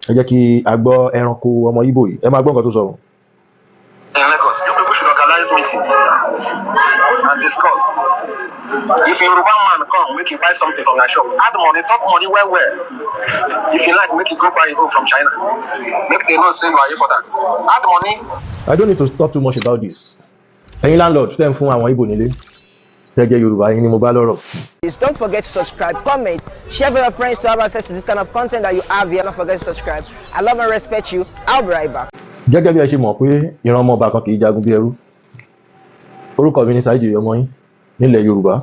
Ẹ jẹ́ kí a gbọ́ ẹranko ọmọ Ìgbò yìí. Ẹ máa gbọ́ nǹkan tó sọ. In Lagos, you people should organize meeting and discuss. If Yoruba man come, make you buy something from your shop. Add money, talk money well well. If you like, make you go buy it from China. Make they know say you are important. Add money. I don't need to talk too much about this. Ẹ̀yin landlord tẹ́ ń fún àwọn Ìgbò nílé, tẹ́ jẹ́ Yorùbá yín ni mo bá lọ́rọ̀. Please don't forget to subscribe, comment, share with your friends to have access to this kind of content that you have here. Don't forget to subscribe. I love and respect you. I'll be right back. Gẹ́gẹ́ bí ẹ ṣe mọ̀ pé ìran ọmọ ọba kan kì í jagun bí ẹrú, orúkọ mi ní Saheed ọmọ yín nílẹ̀ Yorùbá.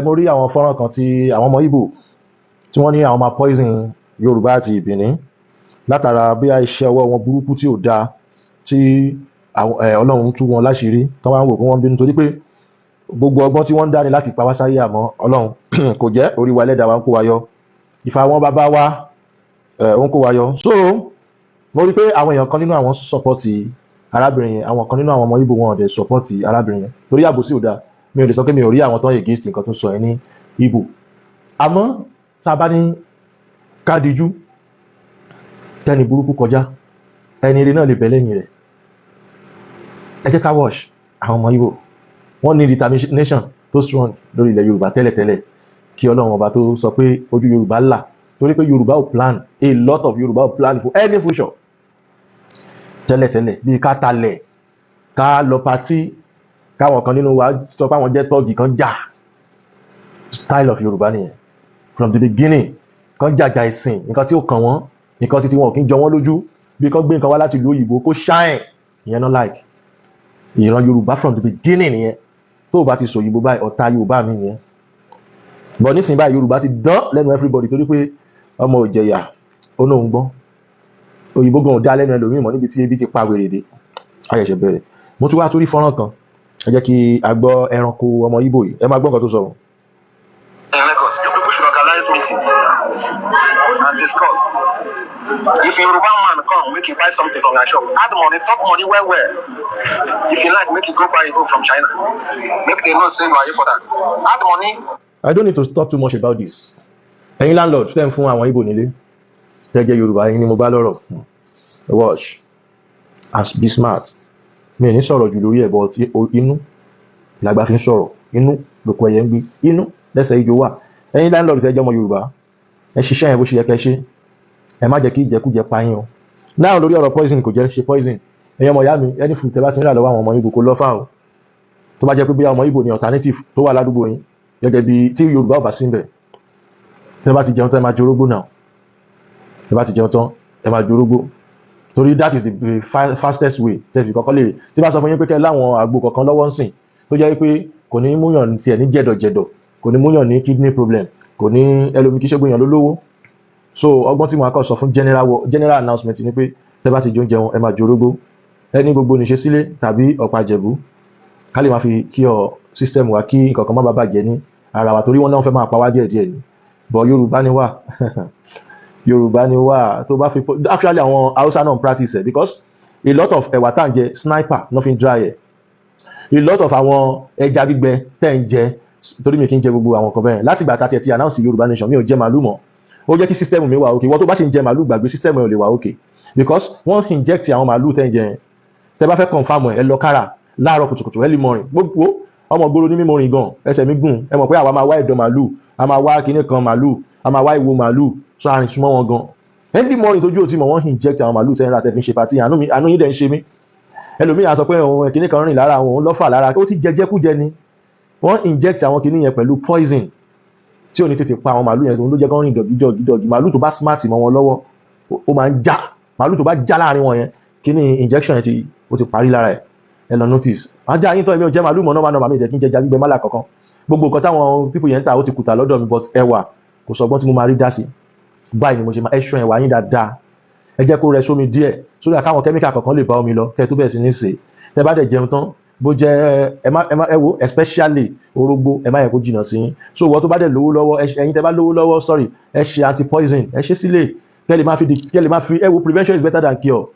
Mo rí àwọn fọ́nrán kan tí àwọn ọmọ Ìgbò tí wọ́n ní àwọn máa poison Yorùbá àti Ìbìní látara bí iṣẹ́ ọwọ́ wọn burúkú tí ò dáa tí Ọlọ́run tú wọn láṣìírí, tí wọ́n wá ń wò pé wọ́n ń bínú torí pé gbogbo ọgbọ́n tí wọ́n ń dá ni láti pa wá sáyé, àmọ́ Ọlọ́run kò jẹ́ orí wa, ẹlẹ́dàá wa ń kó wa yọ, ìfà wọn bàbá wa ó ń kó wa yọ. So mo rí pé àwọn èèyàn kan nínú àwọn support arábìnrin yẹn, àwọn kan nínú àwọn ọmọ Ìgbò wọn ò dẹ̀ support arábìnrin yẹn torí àbòsí ò dáa. Mi ò lè sọ pé mi ò rí àwọn tó ń against nǹkan tó sọ yẹn ní Ìgbò, àmọ́ tá a bá ní ká dijú kẹ́ni burúkú kọjá, ẹni eré náà lè bẹ́ lẹ́yìn rẹ̀. Ẹ jẹ́ ká watch àwọn ọmọ Ìgbò. Wọ́n ní determination tó strong lórí ilẹ̀ Yorùbá tẹ́lẹ̀tẹ́lẹ̀ kí Ọlọ́run ọba tó sọ pé ojú Yorùbá là, torí pé Yorùbá ò plan, a lot of Yorùbá ò plan for any future tẹ́lẹ̀tẹ́lẹ̀, bíi ká talẹ̀, ká lọ party, káwọn kan nínú wa sọ pé àwọn jẹ́ tọ́ọ̀gì kan jà. Style of Yorùbá nìyẹn from the beginning. Kan jàjà ìsìn, nǹkan tí ó kàn wọ́n, nǹkan títí wọn ò kí ń jọ wọ́n lójú, bí kan gbé nǹkan wá láti ìlú òyìnbó kó shine, ìyẹn náà like ìran Yorùbá from the beginning nìyẹn. Tó o bá ti sọ òyìnbó báyìí, ọ̀tá Yorùbá mi nìyẹn. But nísìnyí báyìí, Yorùbá ti dán lẹ́nu everybody torí pé ọmọ òjẹ̀yà ó náà ń gbọ́n òyìnbó gan ò dá lẹ́nu ẹlòmíì mọ́ níbi tí ebi ti pa wèrè dé. Ayẹ̀ṣẹ̀ bẹ̀rẹ̀. Mo tún wá torí fọ́nrán kan. Ẹ jẹ́ kí a gbọ́ ẹranko ọmọ Ìgbò yìí. Ẹ máa gbọ́ nǹkan tó sọ. In Lagos, you people should organize meeting and discuss. If Yoruba man come, make you buy something from your shop. Add money, talk money well well. If you like, make you go buy it from China. Make they know say you are important. Add money. I don't need to talk too much about this. Ẹ̀yin landlord tẹ́ ń fún àwọn Ìgbò nílé, tẹ́ jẹ́ Yorùbá yín ni mo bá lọ́rọ̀. Watch and be smart. Mi ò ní sọ̀rọ̀ jù lórí ẹ̀, but inú làgbà fi ń sọ̀rọ̀, inú lóko ẹ̀yẹ ń gbé, inú lẹ́sẹ̀ ijó wà. Ẹ̀yin landlord tẹ́ jẹ́ ọmọ Yorùbá, ẹ ṣiṣẹ́ yẹn bó ṣe yẹ kẹ́ ṣe. Ẹ má jẹ́ kí ìjẹkújẹ pa yín o. Náà lórí ọ̀rọ̀ poison, kò jẹ́ ṣe poison. Ẹ̀yin ọmọ ìyá mi, ẹni food tẹ́ bá ti ń rà lọ́wọ́ àwọn ọmọ Ìgbò, kò lọ́ fà o. Tó bá jẹ́ pé bóyá ọmọ Ìgbò ni alternative tó wà ládùúgbò yín, gẹ́gẹ́ bí tí Yorùbá ò bá sí ń bẹ̀, tẹ́ bá ti jẹun tán, ẹ máa jorógbó náà. Tẹ́ bá ti jẹun tán, ẹ máa jorógbó, torí that is the fastest way tẹ́ fi kọ́kọ́ lè tí bá sọ fún yín pé kẹ́ láwọn àgbo kọ̀ọ̀kan lọ́wọ́ ń sìn tó jẹ́ pé kò ní múyàn tiẹ̀ ní jẹ̀dọ̀jẹ̀dọ̀, kò ní múyàn ní kidney problem, kò ní ẹlòmí kí ṣégun èèyàn ló lówó. So ọgbọ́n tí mo kọ́ sọ fún general announcement ni pé tẹ́ bá ti jẹ oúnjẹ wọn, ẹ máa jorógbó, ẹ ní gbogbo níṣe sílé tàbí ọ̀pá jẹ̀bú, ká lè máa fi kí ọ system wa, kí nǹkan kan má bàa bàjẹ́ ní ara wa, torí wọ́n náà fẹ́ máa pa wá díẹ̀ díẹ̀ ni. But Yorùbá ni wá, Yorùbá ni wá. Tó bá fi actually, àwọn Hausa náà practice ẹ̀, because a lot of ẹ̀wà tá à ń jẹ, sniper náà fi ń dry ẹ̀. A lot of àwọn ẹja gbígbẹ tẹ́ ń jẹ, torí mi kì í jẹ gbogbo àwọn nǹkan bẹ́ẹ̀. Láti ìgbà tá a ti announce Yorùbá nation, mi ò jẹ màálù mọ́. Ó jẹ́ kí system mi wà okay. Ìwọ tó bá ṣe ń jẹ màálù, gbàgbé, system ẹ̀ ò lè wà okay, because wọ́n inject àwọn màálù tẹ́ ń jẹ yẹn. Tẹ́ bá fẹ́ confirm ẹ̀, ẹ lọ kára láàárọ̀ kùtùkùtù, early morning. Gbogbo ọmọ gbòòrò ní mímọ rìn gan, ẹsẹ̀ mi gùn. Ẹ mọ̀ pé àwa máa wá ẹ̀dọ̀ màálù, a máa wá kinní kan màálù, a máa wá ìwo màálù, so àrìn súnmọ́ wọn gan. Early morning tójú òtí mọ̀, wọ́n inject àwọn màálù tẹ́ ń ra, tẹ́ fi ń ṣe party. Àánú yín dẹ̀ ń ṣe mí. Ẹlòmíì á sọ pé òun kinní kan rìn lára àwọn, òun lọ́fà lára, ó ti jẹjẹkújẹ ni. Wọ́n inject àwọn kinní yẹn pẹ̀lú poison tí ò ní tètè pa àwọn màálù yẹn, tó ló jẹ́ kó rìn dọ̀gí dọ̀gí dọ̀gí. Màálù tó bá smart mọ́ wọn lọ́wọ́, ó máa ń já. Màálù tó bá já láàrin wọn yẹn, kíní injection yẹn ti ó ti parí lára ẹ̀. Ẹ lọ notice ajá yín tán. Èmi ò jẹ màálù mọ́ náà máa mi jẹ́ kí n jẹ ẹja gbígbẹ málà kankan. Gbogbo nǹkan táwọn people yẹn ń tà, ó ti kùtà lọ́dọ̀ mi, but ẹwà kò sọgbọ́n tí mo máa rí dá sí báyìí ni mo ṣe máa ẹ ṣan ẹ̀wà yín dáadáa. Ẹ jẹ́ kó rẹ sómi díẹ̀ sórí àkáwọn kẹ́míkà kọ̀ọ̀kan lè bá omi lọ kẹ́ ẹ tó bẹ̀rẹ̀ sí ní sè é. Tẹ́ bá dẹ̀ jẹun tán, bó jẹ́ ẹ má ẹ wo, especially orógbó, ẹ má yẹ kó jìnnà sí yín. So ìwọ tó bá dẹ̀ lówó lọ́wọ́, ẹ̀yin tẹ́ bá lówó lọ́wọ́, sorry, ẹ ṣe anti poison, ẹ ṣe sílé kẹ́ lè máa fi. Ẹ wo, prevention is better than cure.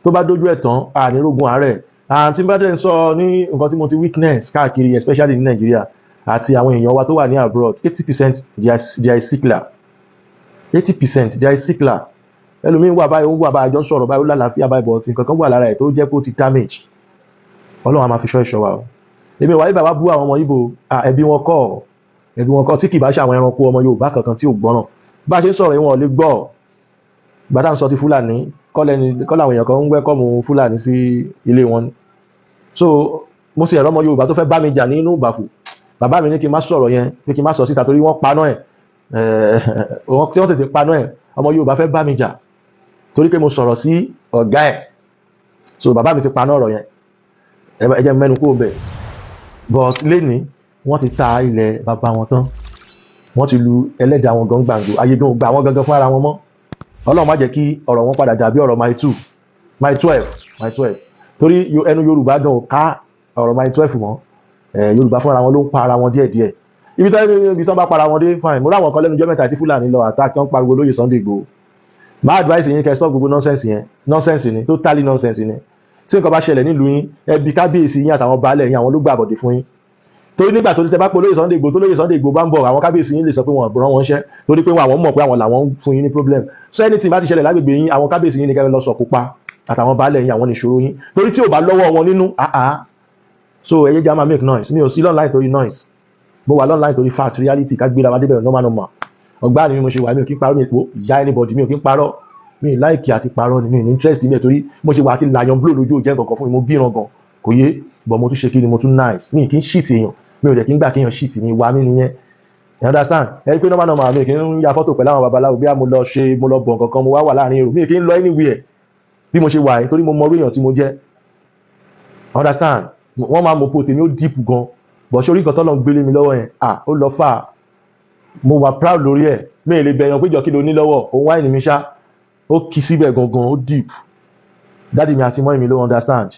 Tó bá dójú ẹ̀ tán, ànírógun àárẹ̀. Àti bá dẹ̀ ń sọ ní nǹkan tí mo ti witness káàkiri, especially ní Nàìjíríà àti àwọn èèyàn wa tó wà ní abroad, 80% they are sickler, 80% they are sickler. Ẹlòmíín wà báyìí, ó wà báyìí, àjọ sọ̀rọ̀ báyìí, ó lálàáfíà báyìí, but nǹkan kan wà lára ẹ̀ tó jẹ́ pé ó ti damage. Ọlọ́run á máa fi ṣọ́ ẹ̀ṣọ́ wa o. Èmi wàá bàbá bú àwọn ọmọ Ìgbò, ẹbí wọn kọ́, ẹbí wọn kọ́, tí kì bá ṣe àwọn ẹranko ọmọ Yorùbá kankan tí ò gbọ́ràn. Bá a ṣe ń sọ̀rọ̀ yìí, wọn ò lè gbọ́. Gbàtà ń sọ ti Fúlàní kọ́lẹ́ni kọ́lá, àwọn èèyàn kan ń welcome Fúlàní sí ilé wọn ni. So mo sì ẹ̀rọ ọmọ Yorùbá tó fẹ́ bá mi jà nínú ìbàfù, bàbá mi ní kí n má sọ̀rọ̀ yẹn, pé kí n má sọ síta, torí wọ́n paná ẹ̀, wọ́n tí wọ́n tètè paná ẹ̀. Ọmọ Yorùbá fẹ́ bá mi jà torí pé mo sọ̀rọ̀ sí ọ̀gá ẹ̀. So bàbá mi ti paná ọ̀rọ̀ yẹn. Ẹ jẹ́ mẹ́nu kúrò bẹ́ẹ̀. But lẹ́ni wọ́n ti ta ilẹ̀ bàbá wọn tán, wọ́n ti lu ẹlẹ́dàá wọn gan gbàǹgbò, ayé gan gbà wọ́n gangan fún ara wọn mọ́. Ọlọ́run má jẹ́ kí ọ̀rọ̀ wọn padà dàbí ọ̀rọ̀ Mile 2, Mile 12, Mile 12, torí ẹnu Yorùbá gan ò ká ọ̀rọ̀ Mile 12 mọ́. Yorùbá fúnra wọn ló ń pa ara wọn díẹ̀díẹ̀. Ibi tó bá para wọn dé, fine. Mo ráwọn kan lẹ́nu jọ́ mẹ́ta tí Fúlàní lọ attack, tó ń pariwo lóye Sunday Igboho. Má advice yín kẹ́ stop gbogbo nonsense yẹn. Nonsense ni, totally nonsense ni. Tí nǹkan bá ṣẹlẹ̀ nílùú yín, ẹbí kábíyèsí yín àtàwọn baálẹ̀ yín, àwọn ló gbà àbọ̀dé fún yín. Torí nígbà tó tẹ bá pé olóyè Sunday Igboho, tó lóyè Sunday Igboho bá ń bọ̀, àwọn kábíyèsí yín lè sọ pé wọn rán wọn ṣẹ́, torí pé àwọn mọ̀ pé àwọn làwọn ń fún yín ní problem. So anything bá ti ṣẹlẹ̀ lágbègbè yín, àwọn kábíyèsí yín ní kẹ́ lọ sọ̀kò pa àtàwọn baálẹ̀ yín, àwọn nìṣòro yín, torí tí ò bá lọ́wọ́ wọn nínú àá. So ẹ yé jẹ́ máa make noise. Mi ò sí online torí noise, mo wà online torí fact, reality, ká gbéra wa débẹ̀ normal normal. Ọgbà ni mo ṣe wà, mi ò kí ń parọ́, mi ò ìyá anybody, mi ò kí ń parọ́, mi ì like àti parọ́ ni, mi ì ní interest mi ẹ̀, torí mo ṣe wà àti làyàn blow lójú ò jẹ́ nǹkan fún mi. Mo bíran gan kò yé, but mo tún ṣe kí ni, mo tún nice. Mi kì í shit èèyàn, mi ò dẹ̀ kí ń gbà kéèyàn shit mi wá mí nìyẹn. You understand? Ẹ rí pé normal normal, mi kì í ya fọ́tò pẹ̀lú àwọn babaláwo bí a mo lọ ṣe, mo lọ bọ̀ nǹkan kan, mo wá wà láàrin èrò, mi kì í lọ anywhere bí mo ṣe wà yìí, torí mo mọ orí èèyàn tí mo jẹ́. Understand? Wọ́n máa mọ̀ pé tèmi ó deep gan, but ṣé orí nǹkan tọ́lọ́ ń gbélé mi lọ́wọ́ yẹn, ah, ó lọ fà. Mo wà proud lórí ẹ̀. Mi ì lè bẹ̀yàn péjọ kí ló ní lọ́wọ́ òun wáìnì mi ṣá, ó kì í síbẹ̀ gangan, ó deep. Daddy mi àti mummy mi ló understand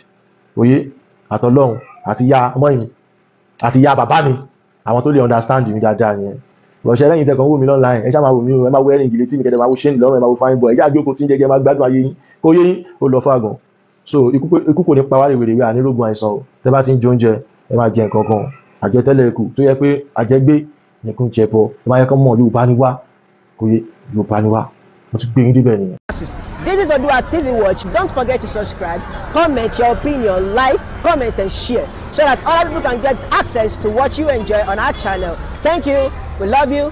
òye àtọlọ́hun àti ya mummy mi àti ya bàbá mi, àwọn tó lè understand mi dáadáa nìyẹn. Bọ̀ṣẹ́ lẹ́yìn tẹ̀kàn wò mí online, ẹ ṣáà máa wò mí o. Ẹ máa wo ẹ̀rìn ìgìlẹ̀ tí mi kẹ̀dẹ̀, máa wo ṣéǹdì lọ́rùn, ẹ máa wo fine boy. Ẹ ṣáà jókòó tí ń jẹjẹ, máa gbádùn ayé yín, kó yé yín, ó lọ fàgàn. So ikú kò ní pa wá rèwerèwe, ànírógun àìsàn o. Tẹ bá ti ń jẹ oúnjẹ, ẹ máa jẹ nǹkan kan àjẹtẹ́lẹ̀ ikú tó yẹ pé àjẹgbé nìkan jẹ bọ. Ẹ máa yẹ kán mọ̀ Yorùbá ni wá, kò yé, Yorùbá ni wá. Mo ti gbé yín débẹ̀ nìyẹn. This is Odua TV Watch. Don't forget to subscribe, comment your opinion, like, comment, and share so that other people can get access to what you enjoy on our channel. Thank you. We love you.